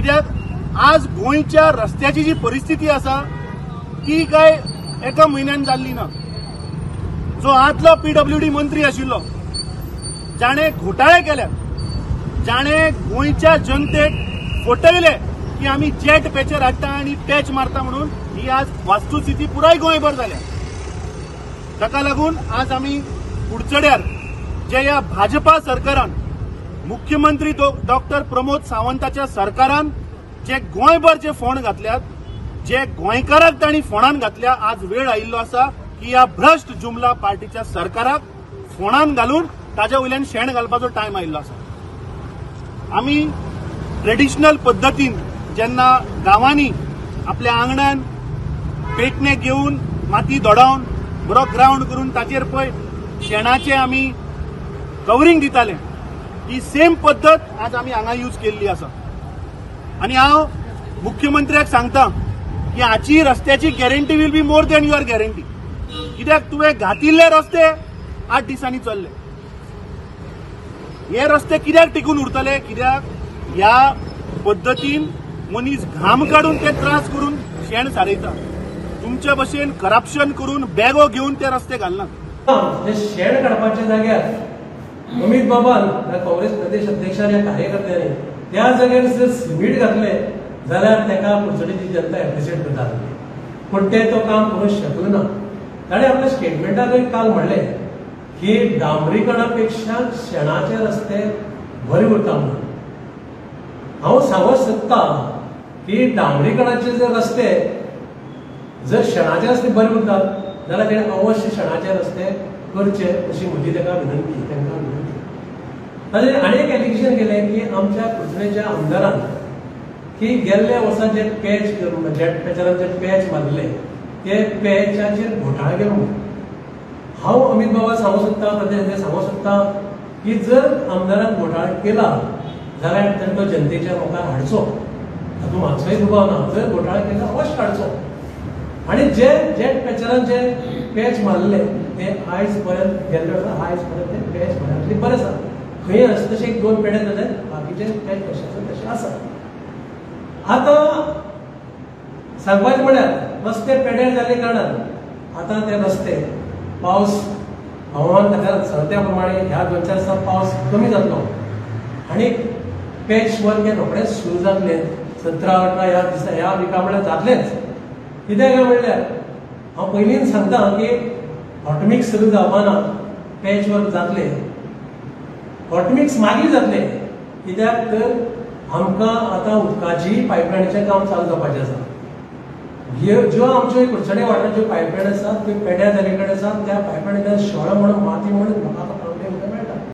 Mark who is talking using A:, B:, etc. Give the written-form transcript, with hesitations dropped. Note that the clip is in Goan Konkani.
A: कित्याक आज गोंयच्या रस्त्याची जी परिस्थिती आसा ती काय एका म्हयन्यान जाल्ली ना. जो आदलो पीडब्ल्यूडी मंत्री आशिल्लो, जाणे घोटाळे केल्यात, जाणे गोंयच्या जनतेक फटयले की आमी जेट पॅचर हाडटा आनी पॅच मारता म्हणून, ही आज वास्तुस्थिती पुराय गोंयभर जाल्या. ताका लागून आज आमी कुडचड्यार जे ह्या भाजपा सरकारान, मुख्यमंत्री डॉक्टर प्रमोद सावंताच्या सरकारान जे गोंयभर जे फोंड घातल्यात, जे गोंयकाराक तांणी फोंडान घातल्या, आज वेळ आयिल्लो आसा की ह्या भ्रश्ट जुमला पार्टीच्या सरकाराक फोंडान घालून ताज्या वयल्यान शेण घालपाचो टायम आयिल्लो आसा. आमी ट्रेडिशनल पद्दतीन जेन्ना गांवांनी आपल्या आंगणान पेटणे घेवन माती धोडावन बरो ग्रावंड करून ताचेर पळय शेणाचे आमी कवरींग दिताले, ही सेम पद्दत आज आमी हांगा यूज केल्ली आसा. आनी हांव मुख्यमंत्र्याक सांगता की हाची रस्त्याची guarantee will be more than your guarantee. कित्याक तुवें घातिल्ले रस्ते 8 दिसांनी चल्ले, हे रस्ते कित्याक टिकून उरतले? कित्याक ह्या पद्दतीन मनीस घाम काडून ते त्रास करून शेण सारयता. तुमचे भशेन करप्शन करून बॅगो घेवन ते रस्ते घालनात.
B: शेण काडपाच्या जाग्यार अमित बाबान, काँग्रेस प्रदेश अध्यक्षान, ह्या कार्यकर्त्यांनी त्या जाग्यार जर सिमीट घातले जाल्यार ताका कुडचडेची जनता एप्रिशिएट करता. पूण ते तो काम करूंक शकलो ना. ताणें आपल्या स्टेटमेंटाक काल म्हणलें की डांबरीकरणा पेक्षा शेणाचे रस्ते बरे उरता म्हणून. हांव सांगूंक सोदता की डांबरीकरणाचे जर रस्ते जर शेणाचे रस्ते बरे उरतात जाल्यार तेणें अवश्य शेणाचे रस्ते करचे अशी म्हजी ताका विनंती, तांकां विनंती. ताजें आनी एक एलिगेशन केलें की आमच्या कुडचडेच्या आमदारान की गेल्ल्या वर्सा जे पॅच जेट पॅचरान जे पॅच मारले ते पॅचाचेर घोटाळा केलो म्हणून. हांव अमित बाबा सांगूंक सोदता, प्रदेश सांगूंक सोदता की जर आमदारान घोटाळा केला जाल्यार तर तो जनतेच्या मुखार हाडचो, तातूंत मातसोय दुबाव ना. जर घोटाळा केला अवश्य हाडचो. आनी जे जेट पॅचरान जे पॅच मारले ते आयज पर्यंत गेल्ले वर्सा आयज पर्यंत ते पॅच बऱ्यांतले बरे आसा. खंय आसा तशें एक 2 पेडे जाले, बाकीचे पॅच कशे आसा तशे आसा. आतां सांगपाचें म्हळ्यार रस्ते पेड्यार जाल्ले कारणान आतां ते रस्ते पावस हवामान खात्यान सांगता त्या प्रमाणे ह्या 2-4 दिसां पावस कमी जातलो आनी पॅच वर्क हें रोखडेंच सुरू जातलें. 17-18 ह्या दिसा ह्या विका म्हळ्यार जातलेंच. कित्याक काय म्हणल्यार हांव पयलींच सांगता की हॉटमिक्स सुरू जावपाना, पॅच वर्क जातलें, हॉटमिक्स मागीर जातलें. कित्याक तर आमकां आतां उदकाची पायपलायनीचें काम चालू जावपाचें आसा. ज्यो आमच्यो कुडचडे वाठाराच्यो पायपलायन आसा त्यो पेड्यार जाल्ले कडेन आसा. त्या पायपलायनींतल्यान शेळो म्हणून माती म्हणून लोकांक